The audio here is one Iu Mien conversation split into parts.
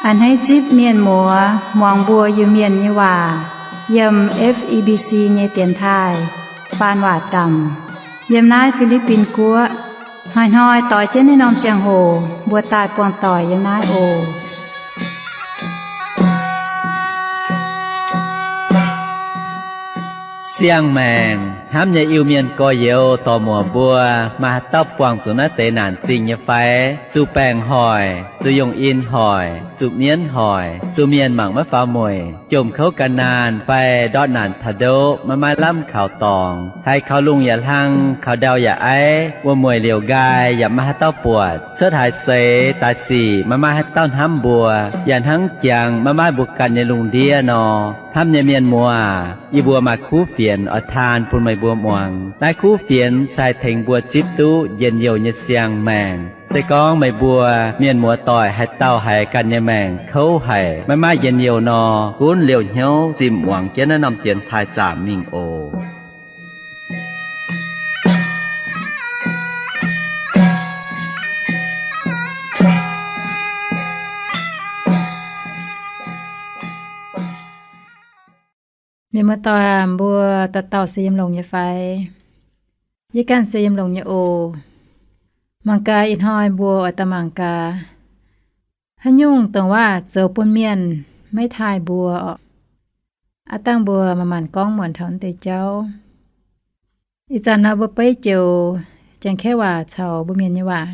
A'hneiv zipv mienh muoz muangx mbuo Iu-Mienh nyei waac yiem F E B C nyei dienx taaih faan waac zaamc yiem naaiv Fi^li^bin Guoqv. Hnoi-hnoi doix jienv naaiv norm ziangh hoc mbuo daaih buangh doic yiem naaiv oc. Siang-maengc hnamv nyei Iu-Mienh gorx-youz dorc-muoc mbuo, maaih haaix dauh buangh zuqc naaiv deix naanc zingh nyei fai? Zuqc baengc hoic, zuqc yungh in hoic, zuqc mienv hoic, zuqc mienh mangc maiv faaux mueic, jomc kouv gan naanh fai ndortv naanc taux ndoqv maiv maaih lamh kaux dorngx, haiz kaux lungh yaac hlang, kaux ndau yaac aiv, wuom-mueic liouc nqaai yaac maiv maaih haaix dauh buatc, cuotv haaix seix daaih sic maiv maaih haaix dauh hnamv mbuo, yaac hnangv jangx maiv maaih mbuo ganh nyei lungh ndiev nor. Hnamv nyei mienh muoz, yie mbuo maaih kuv fienx oix taan bun meih mbuo muangx. Naaiv kuv fienx se haih tengx mbuo zipv duqv njien-youh nyei siang-maengc. Se gorngv meih mbuo mienh muoz-doic haaix dauh haiz ganh nyei maengc kouv haic, maiv maaih njien-youh nor, gunv liouh hnyouv zinh muangx jienv naaiv norm dienx taaih zaamc mingh oc. Mienh muoz-doic, mbuo dauh dauh se yiem longx nyei fai? Yie ganh se yiem longx nyei oc. Mangc gaax ih hnoi mbuo oix daaih mangc gaax haaix nyungc dongh waac zoux bun mienh maiv taaih mbuo oc. Aav dangh mbuo manc-manc gorngv muonc taux naaiv deix jauv. Ih zanc nor mbuo beiv joux Janx-Kaeqv waac caux mbuo Mienh nyei waac.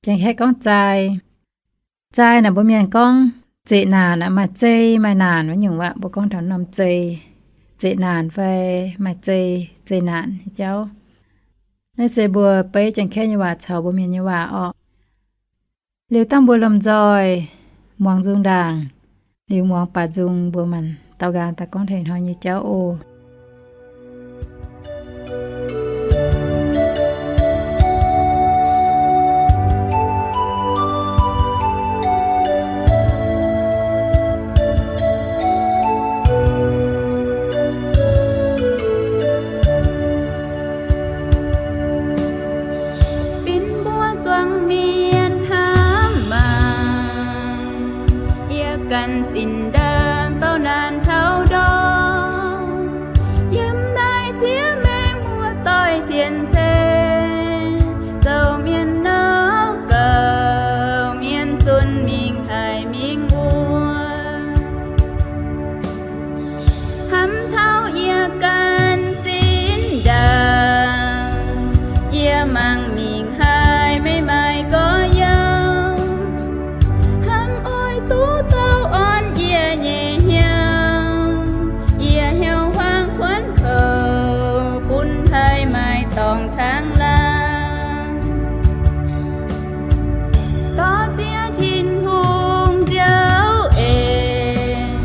Janx-Kaeqv gorngv zei. Zei naaic mbuo Mienh gorngv zeqc naanc aqv, maaih zei maaih naanc wuov nyungc waac. Mbuo gorngv taux norm zei, zeqc naanc fai maaih zei, zei naanc nyei jauv. Naaiv se mbuo beiv Janx-Kaeqv nyei waac caux mbuo Mienh nyei waac orqc. Liuz dangh mbuo lomh nzoih muangx nzung ndaangc, liuz muangx baac nzung mbuo manc daux nqaang daaih gorngv taux ih hnoi nyei jauv oc. Benx mbuo zuangx mienh hnamv maah! Yie ganh zinh ndaangc douh naanc taux ndorm, yiem naaiv ziex maengx muoz-doic sienx ceng, zoux mienh nor gauh mienh zunc mingh haic mingh wuov. Hnamv taux yie ganh zinh ndaangc, yie mangc mingh haiz meih maaih gorx-youz, hnangv oix duqv douh orn yie nyei hnyouv. Yie hnyouv huaang kuonx kouv bun taaih maaih dorngx caangv laangh. Dorh Ziouv Tin-Hungh nziouv eix,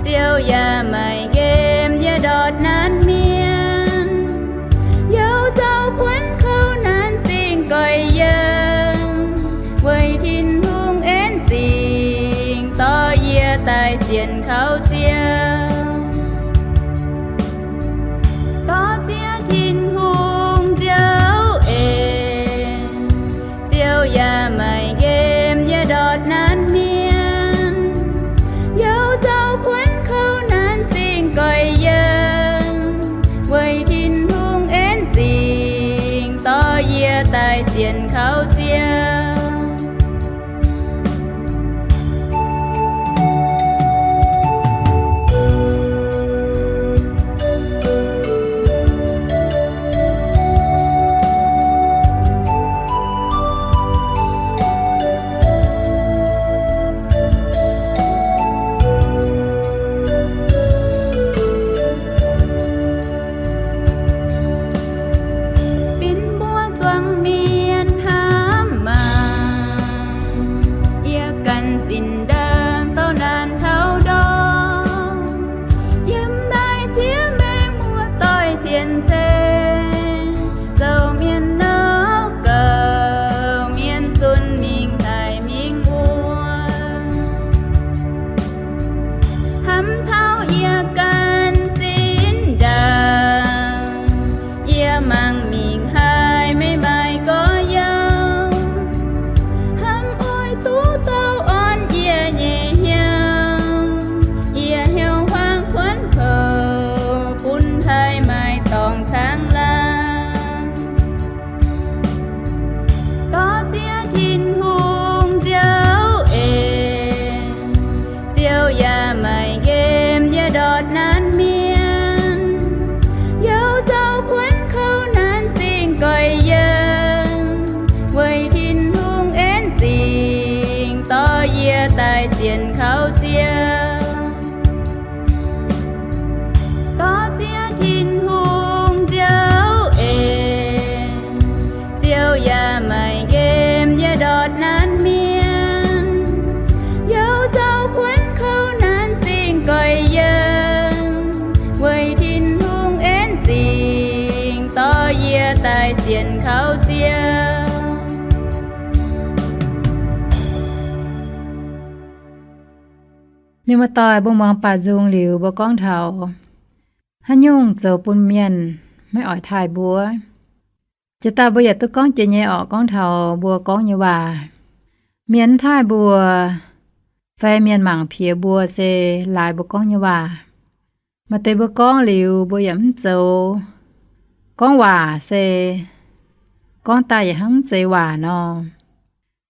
Ziouv yaac maiv nqemh yie ndortv naanc mienh. Youh zaux kuonx kouv naanc zingh goix yiem, weic Tin-Hungh en zingc dorh yie daaih sienx kaux Ziouv. Dorh Ziouv Tin-Hungh nziouv eix, Ziouv yaac maiv nqemh yie ndortv naanc mienh. Youh zaux kuonx kouv naanc zingh goix yiem, weic Tin-Hungh en zingc dorh yie daaih sienx kaux Ziouv. Benx mbuo zuangx mienh hnamv maah! Yie ganh zinh ndaangc douh naanc taux ndorm, yiem naaiv ziex maengx muoz-doic sienx ceng, zoux mienh nor gauh mienh zunc mingh haic mingh wuov. Hnamv taux yie ganh zinh ndaangc, yie mangc mingh haiz meih maaih gorx-youz, hnangv oix duqv douh orn yie Mienh muoz-doic, mbuo muangx baac nzung liuz mbuo gorngv taux haaix nyungc zoux bun mienh maiv oix taaih mbuo. Jiex daaih mbuo yaac duqv gorngv jiex nyei orqc, gorngv taux mbuo gorngv nyei waac. Mienh mv taaih mbuo fai mienh mangc piex mbuo se laaix mbuo gorngv nyei waac. Maaih deix mbuo gorngv liuz mbuo yaac mv zoux. Gorngv waac se gorngv daaih yaac hnangv mv zeiz waac nor.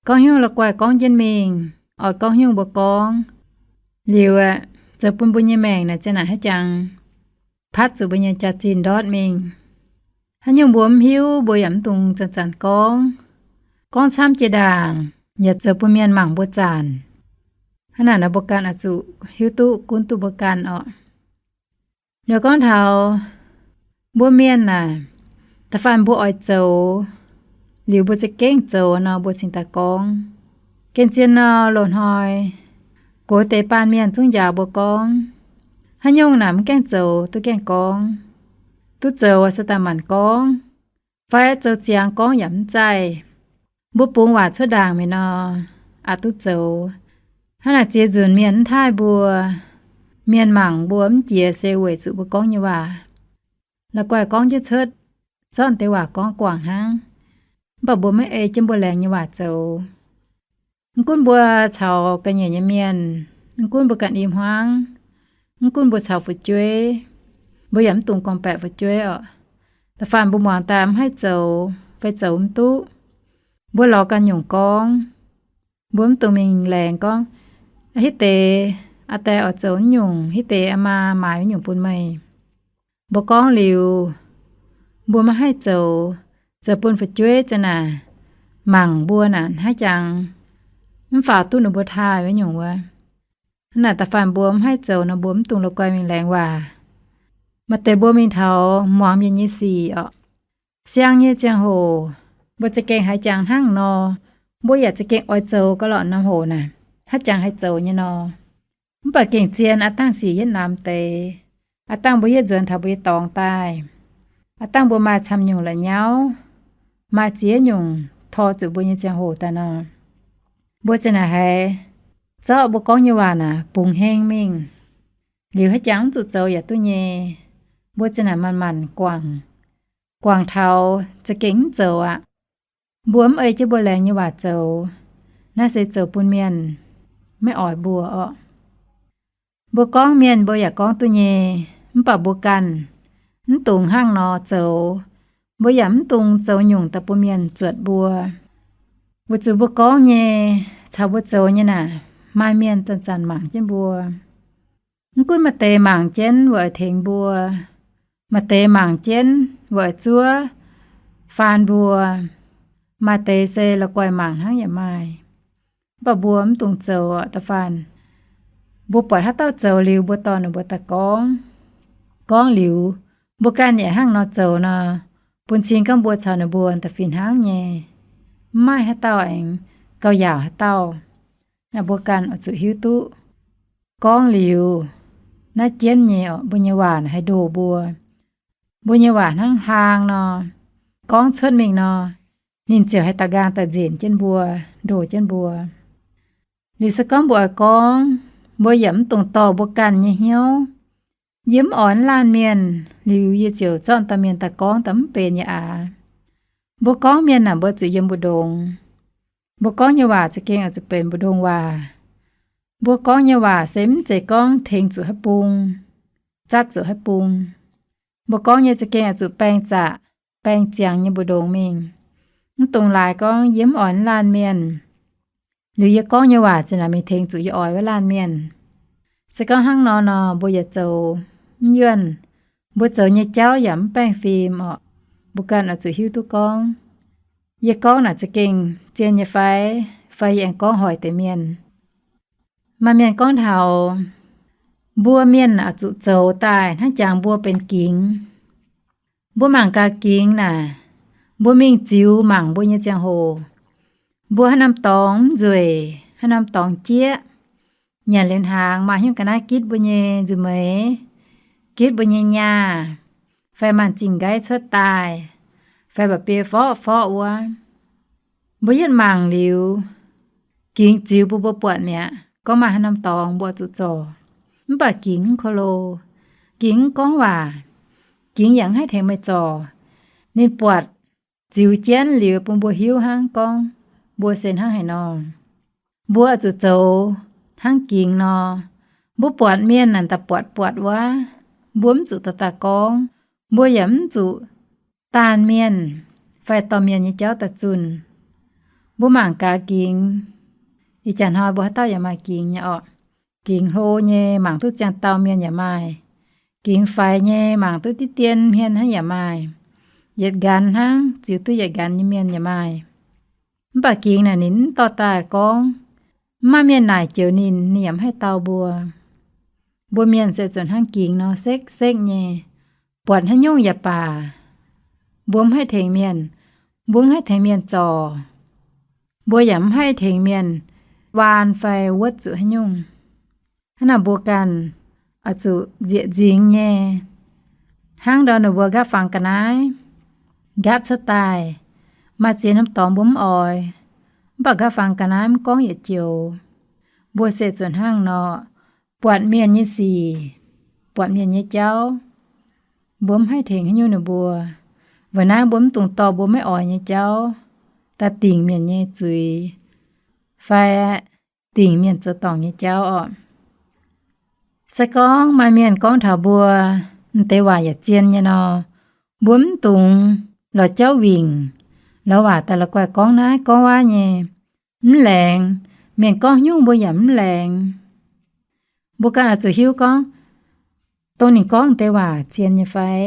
Gorngv haaix nyungc la'guaih gorngv jienv mingh, oix gorngv haaix nyungc mbuo gorngv. Liuz aeqv, zoux bun mbuo nyei maengc naaic zien naaic haaix jangx patv zuqc mbuo nyei jaax-zinh ndortv mingh. Haaix nyungc mbuo mv hiuv, mbuo yaac mv dungx zanc-zanc gorngv. Gorngv camv jiex ndaangc yaac zoux bun mienh mangc mbuo zanc. Hnangv naaic nor mbuo ganh oix zuqc hiuv duqv gunv duqv mbuo ganh orqc. Liuz gorngv taux mbuo mienh naaic, da'faanh mbuo oix zoux, liuz mbuo za'gengh zoux nor mbuo cingx daaih gorngv. Gengh zien nor loz-hnoi gox deix baanh mienh zungv njaaux mbuo gorngv. Haaix nyungc naaic mv gaengh zoux duqv gaengh gorngv. Duqv zoux se daaih maanc gorngv, fai zoux ziangx gorngv yaac mv zaih. Mbuo bungx waac cuotv ndaangc mi'aqv nor, aqc duqv zoux. Hnangv naaic ziex nzunc mienh mv taaih mbuo, mienh mangc mbuo mv jiex se weic zuqc mbuo gorngv nyei waac. La'guaih gorngv jienv cuotv, zorqv deix waac gorngv guangc hnangv, mv baac mbuo maiv ei jienv mbuo laengz nyei waac zoux. Mv gunv mbuo caux ga'nyiec nyei mienh, mv gunv mbuo ganh i hmuangv, mv gunv mbuo caux fu'jueiv, mbuo yaac mv dungx gorngv-baeqc fu'jueiv orqc. Da'faanh mbuo muangx daaih mv haih zoux fai zoux mv duqv, mbuo lorz ganh nyungc gorngv. Mbuo mv dungx mingh laengz gorngv, hitv deix aa die oix zoux nyungc, hitv deix aa maa maaiz nyungc bun meih. Mbuo gorngv liuz, mbuo maiv haih zoux, zoux bun fu'jueiv za'naaic mangc mbuo naaic haaix jangx mv faaux duqv ninh mbuo taaih wuov nyungc wuov. Hnangv naaic da'faanh mbuo mv haih zoux nor mbuo mv dungx la'guaih mingh laengz waac. Maaih deix mbuo mingh taux muangx mienh nyei sic orqc. Siang nyei ziangh hoc, mbuo za'gengh haiz jangx hnangv nor, mbuo yaac za'gengh oix zoux gauh lorqc norm hoc naaic, haaix jangx haih zoux nyei nor. Mv baac gengh zien aav dangh sic yietv namx deix, aav dangh mbuo yietv nzuonx taux mbuo nyei dorngx daaih, aav dangh mbuo maaih camv nyungc la'nyauv, maaih ziex nyungc tor zuqc mbuo nyei ziangh hoc daaih nor, mbuo za'naaic haiz zorqv mbuo gorngv nyei waac naaic bungx heng mingh. Liuz haaix jangx mv zuqc zoux yaac duqv nyei. Mbuo za'naaic manc-manc guangc, guangc taux za'gengh mv zoux aqv. Mbuo mv ei jienv mbuo laengz nyei waac zoux, naaiv se zoux bun mienh maiv oix mbuo orqc. Mbuo gorngv mienh mbuo yaac gorngv duqv nyei, mv baac mbuo ganh mv dungx hnangv nor zoux. Mbuo yaac mv dungx zoux nyungc daaih bun mienh zuotc mbuo. Weic zuqc mbuo gorngv nyei caux mbuo zoux nyei naaic, maaih mienh zanc-zanc mangc jienv mbuo. Mv gunv maaih deix mangc jienv weic tengx mbuo, maaih deix mangc jienv weic zuov faan mbuo, maaih deix se la'guaih mangc hnangv yaac maaih. Mv baac mbuo mv dungx zoux da'faanh. Mbuo buatc haaix dauh zoux liuz mbuo dorh ninh mbuo daaih gorngv. Gorngv liuz, mbuo ganh yaac hnangv nor zoux nor, bun cing gorngv mbuo caux ninh mbuo da'fih hnangv nyei. Mv maaih haaix dauh aengx gauh yaauc haaix dauh. Naaiv mbuo ganh oix zuqc hiuv duqv. Gorngv liuz, naaiv jienv nyei orqc, mbuo nyei waac haih ndoh mbuo. Mbuo nyei waac hnangv hlaang nor, gorngv cuotv mingh nor, ninh ziouc haih da'nqaang da'nqenc jienv mbuo, ndoh jienv mbuo. Liuz se gorngv mbuo oix gorngv, mbuo yaac mv dungx dorh mbuo ganh nyei hnyouv. Yie mv oix laanh mienh, liuz yie ziouc zorqv dauh mienh daaih gorngv daaih mv benx yaac aqc. Mbuo gorngv mienh naaic mbuo zuqc yiem mbu'ndongx. Mbuo gorngv nyei waac za'gengh oix zuqc benx mbu'ndongx waac. Mbuo gorngv nyei waac se mv zeiz gorngv tengx zuqc haaix bung, zatv zuqc haaix bung. Mbuo gorngv nyei za'gengh oix zuqc baeng zaqc, baeng ziangx nyei mbu'ndongx mingh. Mv dungx laaix gorngv yie mv oix laanh mienh, liuz yie gorngv nyei waac za'naaic mingh tengx zuqc yie oix wuov laanh mienh. Se gorngv hnangv nor nor, mbuo yaac zoux mv yuonh. Mbuo zoux nyei jauv yaac mv baengh fim orqc. Mbuo ganh oix zuqc hiuv duqv gorngv, yie gorngv naaic za'gengh zien nyei fai, fai yie aengx gorngv hoic deix mienh. Maaih mienh gorngv taux, mbuo mienh oix zuqc zoux daaih hnangv jangx mbuo benx gingx. Mbuo mangc gaax gingx naaic, mbuo mingh ziux mangc mbuo nyei ziangh hoc, mbuo haaix norm dorngx mv nzueic, haaix norm dorngx jieqv, nyanc liuz hnaangx maaih hnyouv ga'naaiv gitv mbuo nyei nzuih meix, gitv mbuo nyei nyaah, fai maaih zingh nqaiv cuotv daaih, fai mba'biei forqv forqv wuov. Mbuo yietv mangc liuz, gingx ziux bun mbuo buatc mi'aqv. Gorngv maaih haaix norm dorngx mbuo zuqc zorc. Mv baac Gingx mv ko lo. Gingx mv gorngv waac. Gingx yaac mv haih tengx meih zorc. Ninh buatc ziux jienv liuz bun mbuo hiuv hnangv gorngv mbuo se hnangv haaix nor. Mbuo zuqc zoux hnangv Gingx nor. Mbuo buatc mienh naaic daaih buatc buatc wuov, mbuo mv zuqc daaih daaih gorngv. Mbuo yaac mv zuqc daanh mienh fai dorh mienh nyei jauv daaih zunh. Mbuo mangc gaax Gingx. Ih jaax hnoi mbuo haaix dauh yaac maaih Gingx nyei orqc. Gingx hlo nyei, mangc duqv ziangh dauh mienh yaac maaih. Gingx faix nyei, mangc duqv diqv dien hmien hnangv yaac maaih. Yietc nqanx hnangv, ziux duqv yietc nqanx nyei mienh yaac maaih. Mv baac Gingx naaic ninh mv dorh daaih gorngv. Mv maaih mienh naaic joux ninh, ninh yaac mv haih dau mbuo. Mbuo mienh se zuqc hnangv Gingx nor sekv-sekv nyei, buatc haaix nyungc yaac baac. Mbuo mv haih tengx mienh, mbuo mv haih tengx mienh zorc. Mbuo yaac mv haih tengx mienh waan fai wuotv zuqc haaix nyungc. Hnangv naaic mbuo ganh oix zuqc nzieqc nzingx nyei, hnangv ndau ninh mbuo nqaapv fangx ga'naaiv, nqaapv cuotv daaih, maaih ziex norm dorngx mbuo mv oix, mv baac nqaapv fangx ga'naaiv mv gorngv yietc joux. Mbuo se zuqc hnangv nor, buatc mienh nyei sic, buatc mienh nyei jauv, mbuo mv haih tengx haaix nyungc ninh mbuo. Weic naaiv mbuo mv dungx dorh mbuo maiv oix nyei jauv daaih dingc mienh nyei zuiz, fai dingc mienh zoux dorngc nyei jauv orqc. Se gorngv maaih mienh gorngv taux mbuo, m'deix waac yaac zien nyei nor, mbuo mv dungx lorz jauv wingc, lorz waac daaih la'guaih gorngv naaiv gorngv wuov nyei. Mv laengz, mienh gorngv haaix nyungc mbuo yaac mv laengz. Mbuo ganh oix zuqc hiuv gorngv, dongh ninh gorngv m'deix waac zien nyei fai?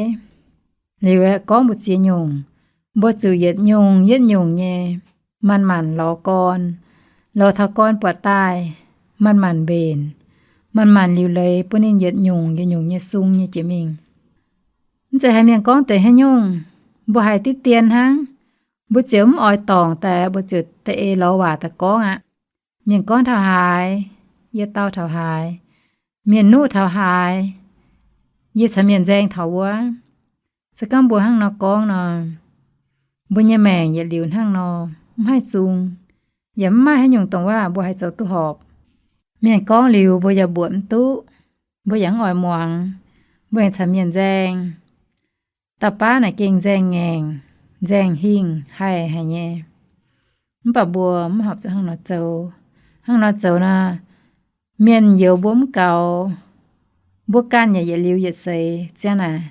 Liuz aeqv, gorngv mbu'ziex nyungc, mbuo zuqc yietc nyungc yietc nyungc nyei manc-manc lorz gorn, lorz taux gorn buatc daaih, manc-manc mbenc, manc-manc liuc leiz bun ninh yietc nyungc yietc nyungc nyei sung nyei jiex mingh. Mv zeiz haiz mienh gorngv deix haaix nyungc, mbuo haiz diqv dien hnangv, mbuo ziouc mv oix dorngc daaih, mbuo ziouc da'eix lorz waac daaih gorngv aqv. Mienh gorngv taux haaix, yie dau taux haaix. Mienh nuqv taux haaix, yie caux mienh nzaeng taux wuov. Se gorngv mbuo hnangv nor gorngv nor, mbuo nyei maengc yietc liuz hnangv nor, mv haih sung, yaac mv maaih haaix nyungc dongh waac mbuo haih zoux duqv horpc. Mienh gorngv liuz mbuo yaac mbuoqc mv duqv, mbuo yaac mv oix muangx, mbuo aengx caux mienh nzaeng. Dauh baav naaic gengh nzaeng ngaengc, nzaeng hingh haih haic nyei. Mv baac mbuo mv horpc zuqc hnangv nor zoux. Hnangv nor zoux nor, mienh youx mbuo mv gaux, mbuo ganh yaac yietc liuz yietc seix ziangh naaic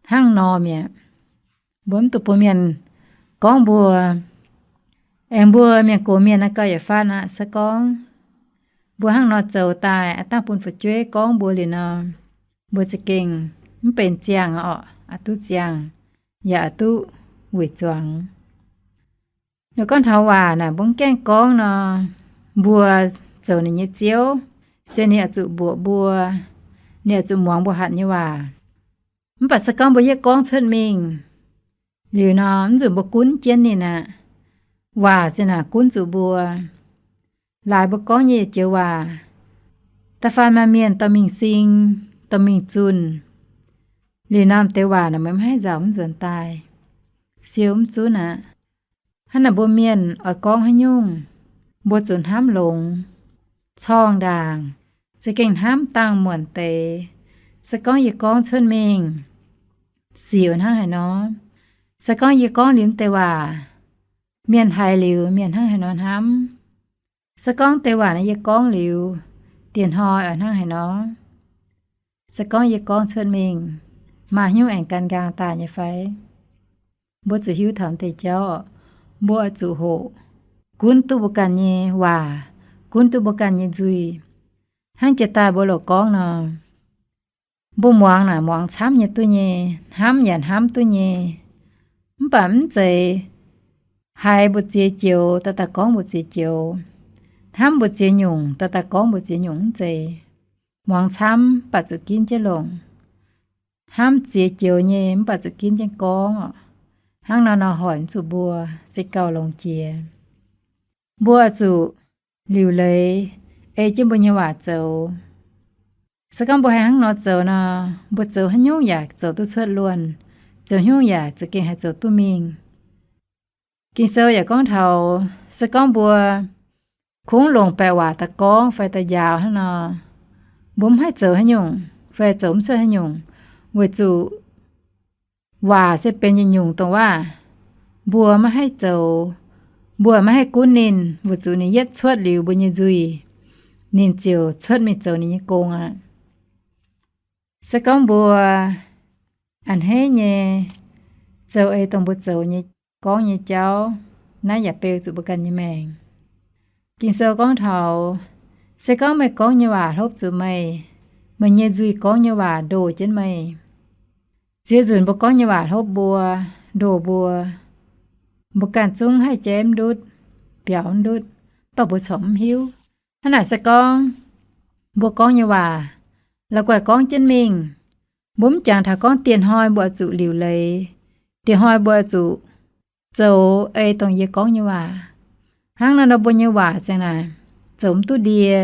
hnangv nor mi'aqv. Mbuo mv dungx bun mienh gorngv mbuo. Aengx mbuo mienh gox mienh naaiv gauh yietc faanv aqv. Se gorngv mbuo hnangv nor zoux daaih, a'dangh bun fu'jueiv gorngv mbuo liuz nor, mbuo za'gengh mv benx ziangh orqc, a'duqv ziangh, yaac a'duqv weic zuangx. Ninh gorngv taux waac naaic, mbuo mv gaengh gorngv nor, mbuo zoux ninh nyei ziouv, se ninh oix zuqc mbuoqc mbuo, ninh oix zuqc muangx mbuo hatc nyei waac. Mv baac se gorngv mbuo yietv gorngv cuotv mingh liuz nor, mv nzunc mbuo gunv jienv ninh aqv. Waac zinh naaic gunv zuqc mbuo. Laaix mbuo gorngv nyei joux waac, da'faanh maaih mienh dorh mingh sing, dorh mingh zunh, liuz nor m'deix waac naaic meih mv haih nzauc mv nzuonx daaih, siou mv zunv aqv. Hnangv naaic mbuo mienh oix gorngv haaix nyungc, mbuo zuqc hnamv longx, corngh ndaangc, za'gengh hnamv dangh muonc deix. Se gorngv yie gorngv cuotv mingh, sic hnangv haaix nor? Se gorngv yie gorngv liuz m'deix waac, mienh haiz liuz mienh hnangv haaix nor hnamv? Se gorngv deix waac naaiv yie gorngv liuz, dieh hnoi oix hnangv haaix nor? Se gorngv yie gorngv cuotv mingh, maaih haaix nyungc aengx gan nqaang daaih nyei fai? Mbuo zuqc hiuv taux m'deix jauv, mbuo oix zuqc hoqc, gunv duqv mbuo ganh nyei waac, gunv duqv mbuo ganh nyei nzuih. Hnangv jiex daaih mbuo loc gorngv nor, mbuo muangx naaic muangx camv nyei duqv nyei, hnamv yaac hnamv duqv nyei. Mv baac mv zeiz haiz mbu'ziex joux daaih daaih gorngv mbu'ziex joux, hnamv mbu'ziex nyungc daaih daaih gorngv mbu'ziex nyungc, mv zeiz. Muangx camv mv baac zuqc ginv jienv longc. Hnamv ziex joux nyei mv baac zuqc ginv jienv gorngv oc. Hnangv nor nor hoic mv zuqc mbuo se gauh longx jiex. Mbuo zuqc liuc leiz ei jienv mbuo nyei waac zoux. Se gorngv mbuo haih hnangv nor zoux nor, mbuo zoux haaix nyungc yaac zoux duqv cuotv luonh, zoux haaix nyungc yaac za'gengh haih zoux duqv mingh. Ging-Sou yaac gorngv taux, se gorngv mbuo kungx longc baeqc waac daaih gorngv fai daaih njaaux hnangv nor, mbuo mv haih zoux haaix nyungc fai zoux mv cuotv haaix nyungc, weic zuqc waac se benx yietc nyungc dongh waac. Mbuo maiv haih zoux, mbuo maiv haih gunv ninh, weic zuqc ninh yietv cuotv liuz mbuo nyei nzuih, ninh ziouc cuotv mingh zoux ninh nyei gong aqv. Se gorngv mbuo a'hneiv nyei zoux ei dongh mbuo zoux nyei, gorngv nyei jauv, naaiv yaac beu zuqc mbuo ganh nyei maengc. Ging-Sou gorngv taux, se gorngv meih gorngv nyei waac hlopv zuqc meih, meih nyei nzuih gorngv nyei waac ndoh jienv meih. Ziex nzunc mbuo gorngv nyei waac hlopv mbuo, ndoh mbuo, mbuo ganh zungv haih jaiv mv ndutv, biaux mv ndutv, mv baac mbuo corc mv hiuv. Hnangv naaic se gorngv mbuo gorngv nyei waac, la'guaih gorngv jienv mingh, mbuo mv jangx taux gorngv dieh hnoi mbuo oix zuqc liuc leiz, dieh hnoi mbuo oix zuqc zoux ei dongh yie gorngv nyei waac. Hnangv naaiv nor mbuo nyei waac ziang naaic zoux mv duqv ndie.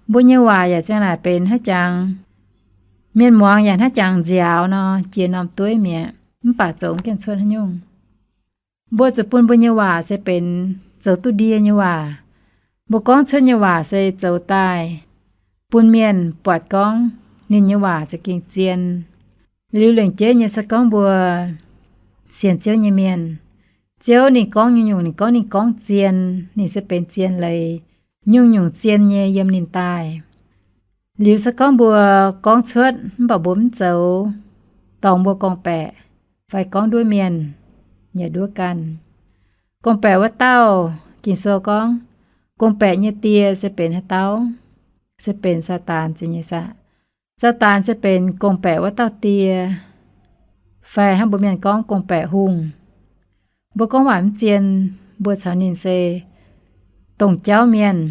Mbuo nyei waac yaac ziang naaic benx hnangv jangx mienh muangx yaac hnangv jangx nziaaux nor, jiex norm dueiv mi'aqv, mv baac zoux mv gaengh cuotv haaix nyungc. Mbuo zuqc bun mbuo nyei waac se benx zoux duqv ndie nyei waac. Mbuo gorngv cuotv nyei waac se zoux daaih bun mienh buatc gorngv ninh nyei waac za'gengh zien. Liuz lengc jeiv nyei se gorngv mbuo sienx Ziouv nyei mienh, Ziouv ninh gorngv nyungc-nyungc, ninh gorngv, ninh gorngv zien, ninh se benx zien leiz, nyungc-nyungc zien nyei yiem ninh daaih. Liuz se gorngv mbuo gorngv cuotv mv baac mbuo mv zoux, dorngx mbuo gorngv-baeqc fai gorngv nduov mienh yaac nduov ganh. Gorngv-baeqc wuov dauh, Ging-Sou gorngv, gorngv-baeqc nyei die se benx haaix dauh? Se benx Saadaan, zeiz nyei saah? Saadaan se benx gorngv-baeqc wuov dauh die, fai hnangv mbuo mienh gorngv gorngv-baeqc hungh. Mbuo gorngv waac mv zien, mbuo caux ninh se dongh jauv mienh,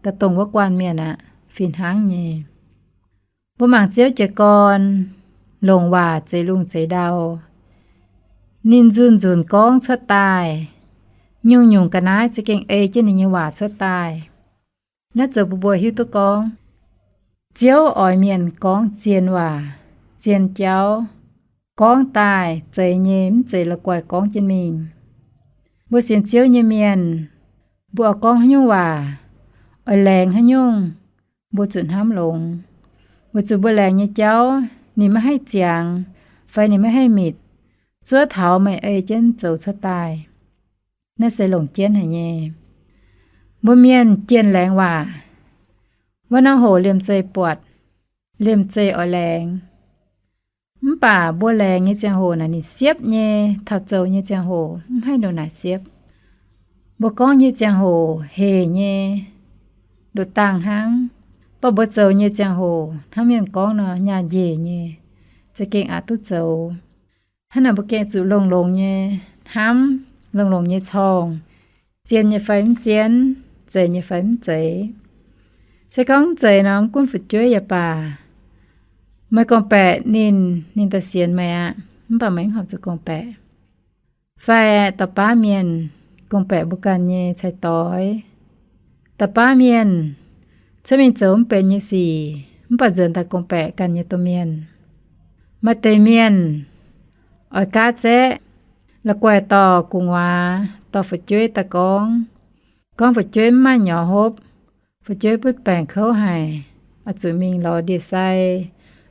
da'dongh wuov guanh mienh aqv, fih hnangv nyei. Mbuo mangc Ziouv jiez gorn longc waac zeix lungh zeix ndau. Ninh nzunc-nzunc gorngv cuotv daaih, nyungc-nyungc ga'naaiv za'gengh ei jienv ninh nyei waac cuotv daaih. Naaiv zoux bun mbuo hiuv duqv gorngv, Ziouv oix mienh gorngv zien waac, zien jauv, gorngv daaih zeiz nyei, mv zeiz la'guaih gorngv jienv mingh. Mbuo sienx Ziouv nyei mienh, mbuo oix gorngv haaix nyungc waac, oix laengz haaix nyungc, mbuo zuqc hnamv longx, weic zuqc mbuo laengz nyei jauv ninh maiv haih ziangx, fai ninh maiv haih mitc, zuov taux meih ei jienv zoux cuotv daaih. Naaiv se longc jienv haic nyei. Mbuo mienh jienh laengz waac, wuov norm hoc liemh zeih buatc, liemh zeih oix laengz. Mv baac mbuo laengz nyei ziangh hoc naaic ninh siepv nyei, taux zoux nyei ziangh hoc mv haih ndongc naaic siepv. Mbuo gorngv nyei ziangh hoc hec nyei, nduqc dangh hnangv, mv baac mbuo zoux nyei ziangh hoc hnangv mienh gorngv nor nyaah njiec nyei, za'gengh aqc duqv zoux. Hnangv naaic mbuo gengh zuqc longx-longx nyei hnamv, longx-longx nyei corngh, zien nyei fai mv zien, zeiz nyei fai mv zeiz. Se gorngv mv zeiz nor, mv gunv fu'jueiv yaac baac, meih gorngv-baeqc ninh, ninh daaih sienx meih aqv, mv baac meih mv horpc zuqc gorngv-baeqc. Fai da'baav mienh gorngv-baeqc mbuo ganh nyei cai-doix. Da'baav mienh cuotv mingh zoux mv benx nyei sic, mv baac nzuonx daaih gorngv-baeqc ganh nyei domh mienh. Maaih deix mienh oix gaatv zaeqv, la'guaih dorh gu'nguaaz, dorh fu'jueiv daaih gorngv, gorngv fu'jueiv mv maaih nyorx hopv, fu'jueiv butv baengc kouv haic, oix zuqc mingh lorz ndie-sai,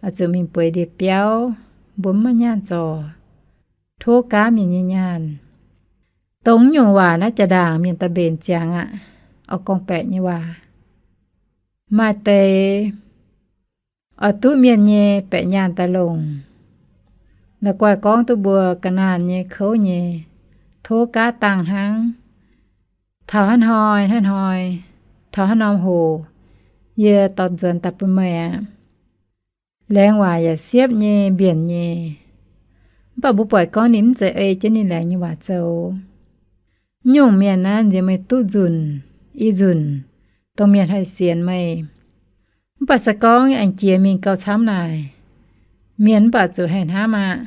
oix zuqc mingh bueix ndie-biauv, mbuo mv maaih nyaanh zorc. Tov gaav mienh nyei nyaanh. Dongh nyungc waac naaiv jaa-ndaangc mienh daaih mbenc ziangx aqv, oix gorngv-baeqc nyei waac. Maaih deix oix duqv mienh nyei baeqc nyaanh daaih longc. La'guaih gorngv duqv mbuo ga'naanh nyei kouv nyei, tov gaav dangh hnangv. Taux haaix hnoi, haaix hnoi, taux haaix norm hoc, yie dorh nzuonx daaih bun meih aqv. Laengz waac yaac siepv nyei, mbienc nyei. Mv baac mbuo buatc gorngv ninh mv zeiz ei jienv ninh laengz nyei waac zoux. Mv nyungc mienh naaiv nziex meih duqv nzunc, i nzunc, dongh mienh haih sienx meih. Mv baac se gorngv aengx jiex mingh gauh camv naaic, mienh mv baac zuqc haih hnamv aqv.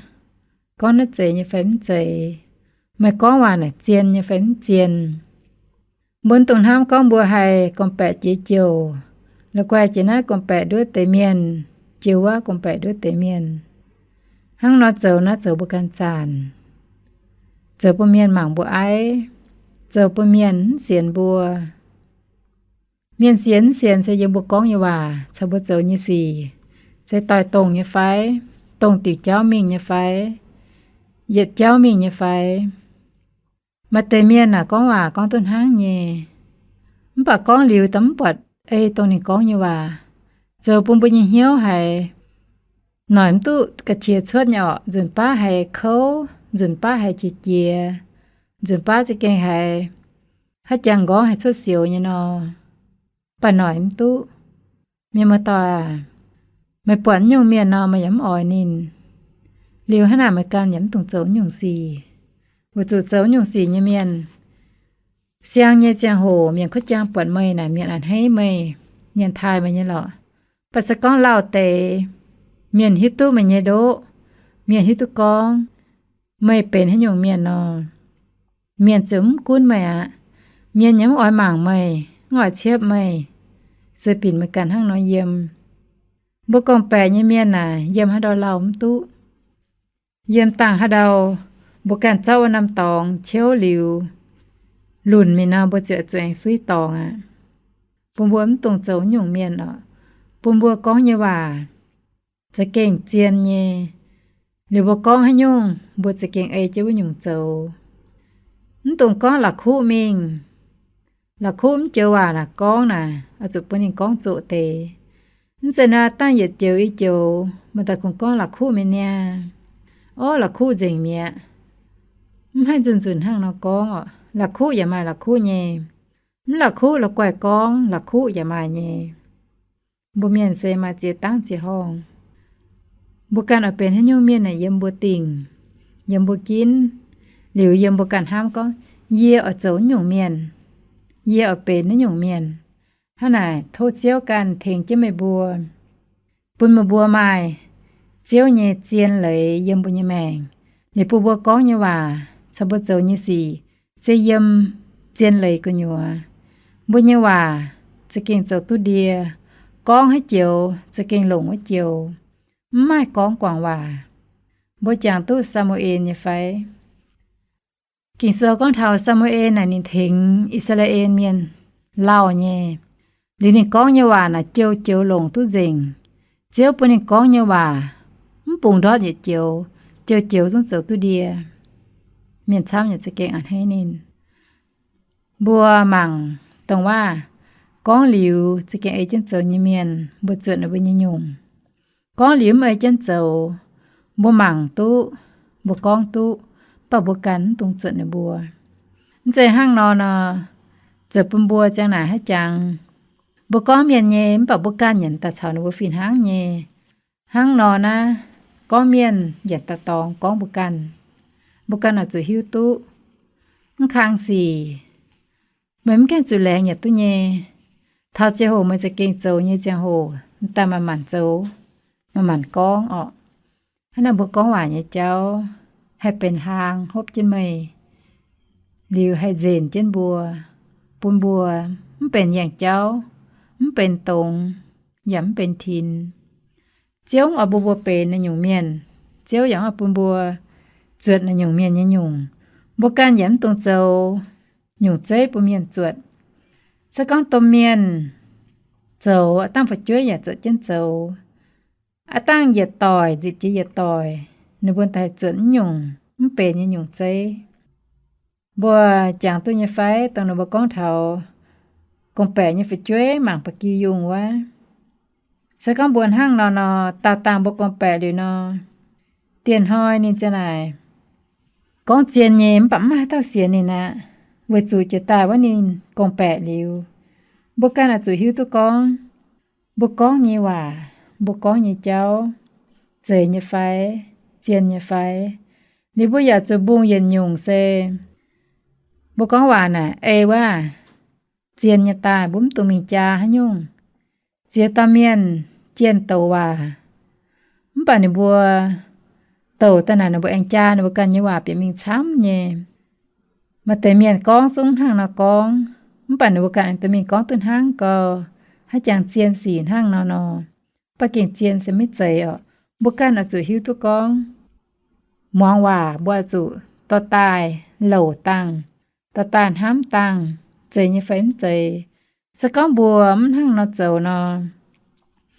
Gorngv naaiv zeiz nyei fai mv zeiz, meih gorngv waac naaic zien nyei fai mv zien. Mbuo mv dungx hnamv gorngv mbuo haih gorngv-baeqc jiex jouc, la'guaih jiex naaiv gorngv-baeqc nduov deix mienh, jiex wuov gorngv-baeqc nduov deix mienh. Hnangv nor zoux naaiv zoux mbuo ganh zanc, zoux bun mienh mangc mbuo aiv, zoux bun mienh mv sienx mbuo. Mienh sienx mv sienx se yiem mbuo gorngv nyei waac caux mbuo zoux nyei sic se doix-dongh nyei fai, dongh diuc jauv mingh nyei fai, yietc jauv mingh nyei fai. Maaih deix mienh aah, gorngv waac gorngv duqv hnangv nyei, mv baac gorngv liuz daaih mv buatc ei dongh ninh gorngv nyei waac, zoux bun mbuo nyei hnyouv haiz noic mv duqv ga'qiex cuotv nyei orqc. Nzunc baav haiz kouv, nzunc baav haiz qiex jiez, nzunc baav za'gengh haiz haaix jangx nqorngv haiz cuotv sioux nyei nor, mv baac noic mv duqv. Mienh muoz-doic aac, meih buatc nyungc mienh nor, meih yaac mv oix ninh. Liuz hnangv naaic meih ganh yaac mv dungx zoux nyungc sic. Weic zuqc zoux nyungc sic nyei mienh, siang nyei ziangh hoc mienh kuv jaang buatc meih naaic, mienh a'hneiv meih, mienh taaih meih nyei lorqc. Mv baac se gorngv lauh deix, mienh hiuv duqv meih nyei ndoqv, mienh hiuv duqv gorngv meih benx haaix nyungc mienh nor, mienh ziouc mv gunv meih aqv. Mienh yaac mv oix mangc meih, mv oix ciepv meih. Sueih binc meih ganh hnangv nor yiem. Mbuo gorngv-baeqc nyei mienh naaic, yiem haaix ndau lauh mv duqv. Yiem dangh haaix ndau, mbuo ganh zorqv wuov norm dorngx ciouv liuz, lunc mingh nor mbuo ziouc zuqc aengx suiv dorngx aqv. Bun mbuo mv dungx zoux nyungc mienh oc. Bun mbuo gorngv nyei waac za'gengh zien nyei. Liuz mbuo gorngv haaix nyungc, mbuo za'gengh ei jienv wuov nyungc zoux. Mv dungx gorngv la'kuqv mingh. La'kuqv mv joux waac naaic gorngv naaic, oix zuqc bun ninh gorngv zoqc deix. Mv zeiz naaic dangh yietc joux i joux, maaih daaih kungx gorngv la'kuqv mi'aqv. Orv, la'kuqv nzengc mi'aqv. Mv haih nzunc-nzunc hnangv nor gorngv oc. La'kuqv yaac maaih la'kuqv nyei. Mv la'kuqv la'guaih gorngv la'kuqv yaac maaih nyei. Mbuo mienh se maaih ziex dangv ziex horngh. Mbuo ganh oix benx haaix nyungc mienh naaic yiem mbuo dingc, yiem mbuo ginv. Liuz yiem mbuo ganh hnamv gorngv, yie oix zoux nyungc mienh, yie oix benx naaiv nyungc mienh. Hnangv naaic tov Ziouv ganh tengx jienv meih mbuo, bun meih mbuo maaih Ziouv nyei zien leiz yiem mbuo nyei maengc. Liuz bun mbuo gorngv nyei waac caux mbuo zoux nyei sic se yiem zien leiz gu'nyuoz. Mbuo nyei waac za'gengh zoux duqv ndie, gorngv haaix joux za'gengh longc wuov joux, mv maaih gorngv guangc waac. Mbuo jangx duqv Saa^mu^en nyei fai? Ging-Sou gorngv taux Saa^mu^en naaic ninh tengx I^saa^laa^en Mienh lauh nyei. Liuz ninh gorngv nyei waac naaic joux-joux longc duqv nzengc. Ziouv bun ninh gorngv nyei waac mv bungx ndortv yietc joux, joux-joux zungv zoux duqv ndie. Mienh camv nyei za'gengh a'hneiv ninh. Mbuo mangc dongh waac gorngv liuz za'gengh ei jienv zoux nyei mienh, mbuo zuotc ninh mbuo nyei nyungc. Gorngv liuz mv ei jienv zoux, mbuo mangc duqv, mbuo gorngv duqv, mv baac mbuo ganh mv dungx zuotc ninh mbuo. Mv zeiz hnangv nor nor, zoux bun mbuo ziang naaic haaix jangx, mbuo gorngv mienh nyei mv baac mbuo ganh nyanc daaih caux ninh mbuo fih hnangv nyei. Hnangv nor naaiv, gorngv mienh nyanc daaih dorngx gorngv mbuo ganh. Mbuo ganh oix zuqc hiuv duqv, mv kang sic, meih mv gaengh zuqc laengz yaac duqv nyei. Taux ziangh hoc meih za'gengh zoux nyei ziangh hoc, daaih manc-manc zoux, manc-manc gorngv orqc. Hnangv naaiv mbuo gorngv waac nyei jauv haih benx hlaang hopv jienv meih, liuz haih nzenc jienv mbuo, bun mbuo mv benx yangh jauv, mv benx dongz, yaac mv benx tinx. Ziouv mv oix bun mbuo benx naaiv nyungc mienh. Ziouv yaac mv oix bun mbuo zuotc naaiv nyungc mienh nyei nyungc. Mbuo ganh yaac mv dungx zoux nyungc zeiv bun mienh zuotc. Se gorngv domh mienh zoux, aav dangh fu'jueiv yaac zuotc jienv zoux. Aav dangh yietc doic nzipc jiex yietc doic, ninh mbuo daaih zuotc mv nyungc mv benx nyei nyungc zeiv. Mbuo jangx duqv nyei fai dongh ninh mbuo gorngv taux gorngv-baeqc nyei fu'jueiv mangc ba'gi yungh wuov? Se gorngv mbuo hnangv nor nor, daauh dangh mbuo gorngv-baeqc liuz nor, dieh hnoi ninh ziang naaic gorngv zien nyei mv baac mv maaih haaix dauh sienx ninh aqv, weic zuqc jiex daaih wuov ninh gorngv-baeqc liuz. Mbuo ganh oix zuqc hiuv duqv gorngv mbuo gorngv nyei waac, mbuo gorngv nyei jauv zeiz nyei fai, zien nyei fai. Liuz mbuo yaac zuqc mbungh yietc nyungc se mbuo gorngv waac naaic ei wuov, zien nyei daaih, mbuo mv dungx mingh jaa haaix nyungc. Ziex dauh mienh jienh douc waac, mv baac ninh mbuo douc daaih naaic ninh mbuo aengx jaa ninh mbuo ganh nyei waac bieqc mingh camv nyei. Maaih deix mienh gorngv zungv hnangv nor gorngv, mv baac ninh mbuo ganh aengx dorh mingh gorngv duqv hnangv gau, haaix jangx zien sic hnangv nor nor. Mv baac gengh zien se maiv zeiz orqc. Mbuo ganh oix zuqc hiuv duqv gorngv, muangx waac mbuo oix zuqc dorh daaih louc dangh, dorh daaih hnamv dangh, zeiz nyei fai mv zeiz. Se gorngv mbuo mv hnangv nor zoux nor,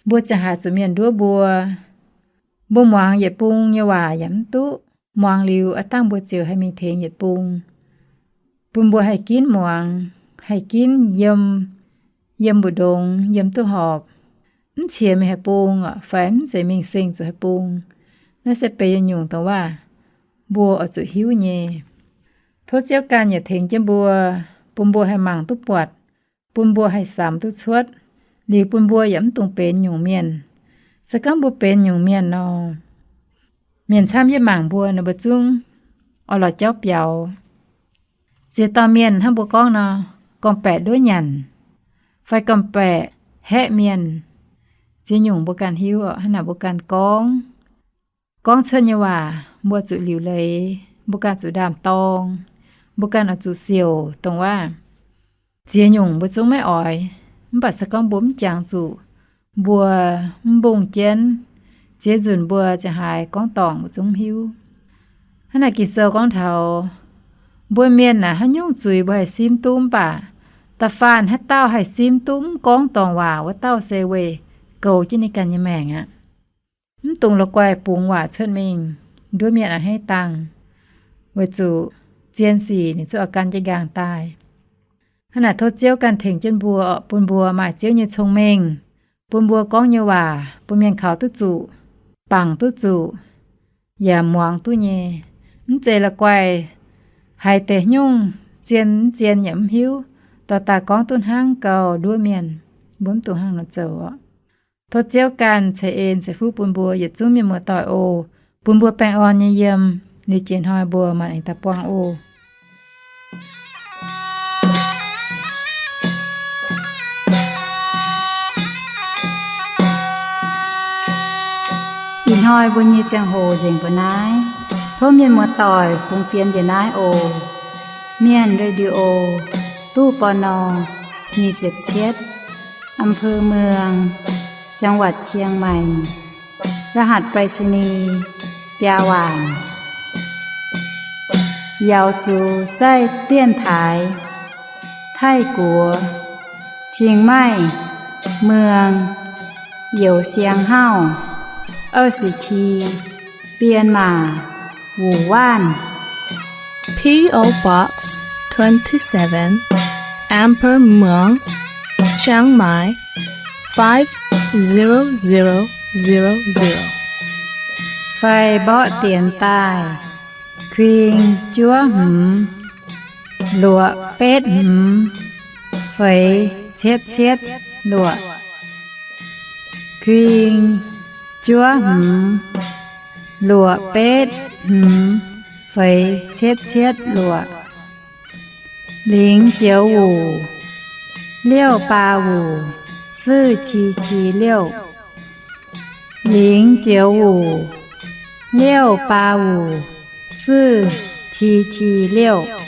mbuo ziangh haaix zuqc mienh nduov mbuo. Mbuo muangx yietc bung nyei waac yaac mv duqv. Muangx liuz aav dangh mbuo ziouc haih mingh tengx yietc bung, bun mbuo haih ginv muangx, haih ginv yiem, yiem mbu'ndongx, yiem duqv horpc. Mv ciex mingh haaix bung fai mv zeiz mingh seng zuqc haaix bung, naaiv se benx yietc nyungc dongh waac mbuo oix zuqc hiuv nyei. Tov Ziouv ganh yaac tengx jienv mbuo, bun mbuo haih mangc duqv buatc, bun mbuo haih samx duqv cuotv, liuz bun mbuo yaac mv dungx benx nyungc mienh. Se gorngv mbuo benx nyungc mienh nor, mienh camv yie mangc mbuo nor, mbuo zungv oix lorz jauv biaux. Ziex dauh mienh hnangv mbuo gorngv nor, gorngv-baeqc nduov nyanc fai gorngv-baeqc haeqv mienh, ziex nyungc mbuo ganh hiuv, hnangv naaic mbuo ganh gorngv, gorngv cuotv nyei waac mbuo zuqc liuc leiz, mbuo ganh zuqc ndaam-dorng, mbuo ganh oix zuqc siouc dongh waac. Ziex nyungc mbuo zungv maiv oix, mv baac se gorngv mbuo mv jangx zuqc, mbuo mv mbungh jienv, ziex nzunc mbuo ziangh haaix gorngv dorngc mbuo zungv mv hiuv. Hnangv naaic Ging-Sou gorngv taux mbuo mienh aah, haaix nyungc zuiz mbuo haih simv duqv, mv baac da'faanh haaix dauh haih simv duqv mv gorngv dorngc waac, wuov dauh se weih goux jienv ninh ganh nyei maengc aqv. Mv dungx la'guaih bungx waac cuotv mingh, nduov mienh a'hneiv dangh, weic zuqc zien sic ninh zungv oix gan jienv nqaang daaih. Hnangv naaic tov Ziouv ganh tengx jienv mbuo, bun mbuo maaih Ziouv nyei cong-mengh, bun mbuo gorngv nyei waac bun mienh kaux duqv zuqc, bangc duqv zuqc, yaac muangx duqv nyei. Mv zeiz la'guaih haiz deix nyungc zien mv zien yaac mv hiuv, dorh daaih gorngv duqv hnangv gauh nduov mienh. Mbuo mv dungx hnangv nor zoux oc. Tov Ziouv ganh ceix en ceix fuqv bun mbuo yietc zungv mienh muoz-doic oc. Bun mbuo baengh orn nyei yiem, liuz jiex hnoi mbuo maaih aengx daaih buangh oc. Ih hnoi mbuo nyei ziangh hoc nzengc mbuo naaiv. Tov mienh muoz-doic fungx fienx njiec naaiv oc. Mienh Radio, ตู้ ปณ. nyic ziepc cietv, อำเภอเมือง จังหวัดเชียงใหม่ รหัสไปรษณีย์ biaa waanc. 瑶族在电台 Taiv-Guoqv, 清迈, เมือง Youh Siang Hauv, 二十七, 编码 Wu Wanv. P O Box twenty-seven, Amber Muang, Chiang Mai, five zero zero zero zero. Fai mborqv dienx daaih, kuing juov hmz, luoqc betv hmz, feix cietv cietv luoqc. Kuing juov hmz, luoqc betv hmz, feix cietv cietv luoqc. 零九五 六八五 四七七六. 零九五 六八五 四七七六.